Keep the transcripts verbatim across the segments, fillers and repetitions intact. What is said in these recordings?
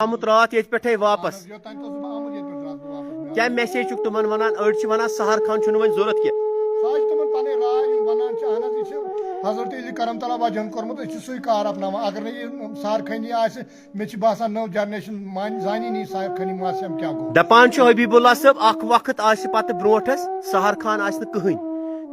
آمُت راتھ ییٚتہِ پٮ۪ٹھَے واپس۔ یوٚتام تہِ اوسُس بہٕ آمُت ییٚتہِ پٮ۪ٹھ راتھ بہٕ واپس۔ مےٚ کیٛاہ message چھُکھ تِمن ونان؟ أڑۍ چھِ ونان سہر خان چھُنہٕ وۄنۍ ضوٚرتھ کینٛہہ۔ سُہ حظ چھِ تِمن پنٕنۍ راے، یِم ونان چھِ، اہن حظ، یہِ چھِ حضرت علی کرم تعالیٰ وجہن کوٚرمُت، أسۍ چھِ سُے کار اپناوان۔ اگر نہٕ یہِ سہر خٲنی آسہِ، مےٚ چھِ باسان نٔو generation مان-، زانی نہٕ یہِ سہر خٲنی ماسہِ ہم کیٛاہ گوٚو۔ دپان چھُ حبیب اللہ صٲب، اکھ وقت آسہِ پتہٕ برونٹھس سہر خان آسہِ نہٕ کٕہٕنۍ۔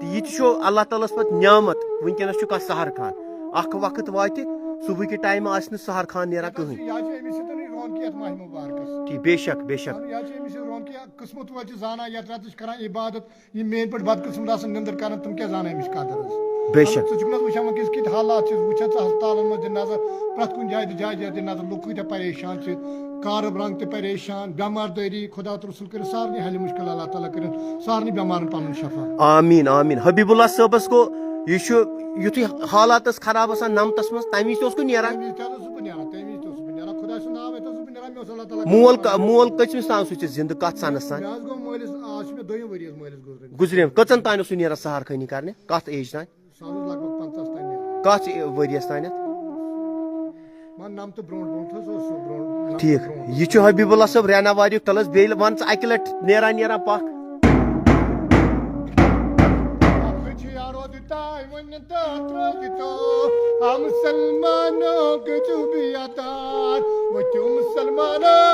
تہٕ یہِ تہِ چھُ اللہ تعالیٰ ہس پتہٕ نعمت۔ وٕنکیٚنس چھُ کانٛہہ سہر خان، اکھ وقت واتہِ صبحٕکہِ ٹایمہٕ آسہِ نہٕ سہر خان نیران کٕہٕنۍ۔ یہِ حظ چھِ أمِس سۭتۍ رونقی یتھ ماہِ مبارکس۔ ٹھیٖک، بے شک، بے شک۔ یہِ حظ چھِ أمِس سۭتۍ رونقی، قٕسمت وٲلۍ چھِ زانان یتھ رٮ۪تس چھِ کران عبادت، یِم میٲنۍ پٲٹھۍ بدقٕسمت آسن نِندٕر کران، تِم کیٛاہ زانن اَمِچ قدر حظ؟ بے شک۔ ژٕ چھُکھ نہ حظ وٕچھان وٕنکیٚس کِتھۍ حالات چھِ، وٕچھان ژٕ ہسپتالن منٛز دِ نظر، پرٛٮ۪تھ کُنہِ جایہِ دِ جایہِ جایہِ دِ نظر، لُکھ کۭتیٛاہ پریشان چھِ، کارٕ رنٛگ تہِ پریشان، بٮ۪مار دٲری، خدا تہٕ رسول کٔرِن سارنٕے حل مُشکل، اللہ تعالیٰ کٔرِن سارنٕے بٮ۪مارن پنُن شفا۔ آمیٖن، آمیٖن۔ حبیب اللہ صٲبس گوٚو، یہِ چھُ یُتھُے حالاتس خراب آسان نمتس منٛز، تمہِ وِزِ تہِ اوس گوٚو نیران۔ تَمہِ وِزِ تہِ حظ اوسُس بہٕ نیران، تَمہِ وِزِ تہِ اوسُس بہٕ نیران، خۄداے سُنٛد ناو ہیٚتھ اوسُس بہٕ نیران، مےٚ اوس اللہ تعالیٰ مول کران۔ مول کٔژمِس تام سُہ ژےٚ زِندٕ، کتھ سنس تام؟ مےٚ حظ گوٚو مٲلِس، آز چھُ مےٚ دوٚیِم ؤری حظ مٲلِس گُزران۔ گُزریٚم۔ کٔژن تام اوس سُہ نیران سہر خٲنی کرنہِ؟ کتھ ایج تام؟ سُہ حظ اوس لگ بگ پنٛژاہَس تام نیران۔ کتھ ؤریس تام؟ مان نَمتہٕ برونٛٹھ برونٛٹھ حظ اوس سُہ برونٛٹھ، نَمتہٕ ٹھیٖک۔ برونٛٹھ۔ یہِ چھُ حبیب اللہ صٲب ریناواریُک تلس، بیٚیہِ وَن ژٕ اَکہِ لَٹہِ نیران نیران پَکھ۔ اَکھ چھِ یارو دیُتاے وۄنۍ تہٕ ترٛٲوِتو، آ مُسلمانو گٔژھِو بیدار، ؤتھِو مُسلمانو۔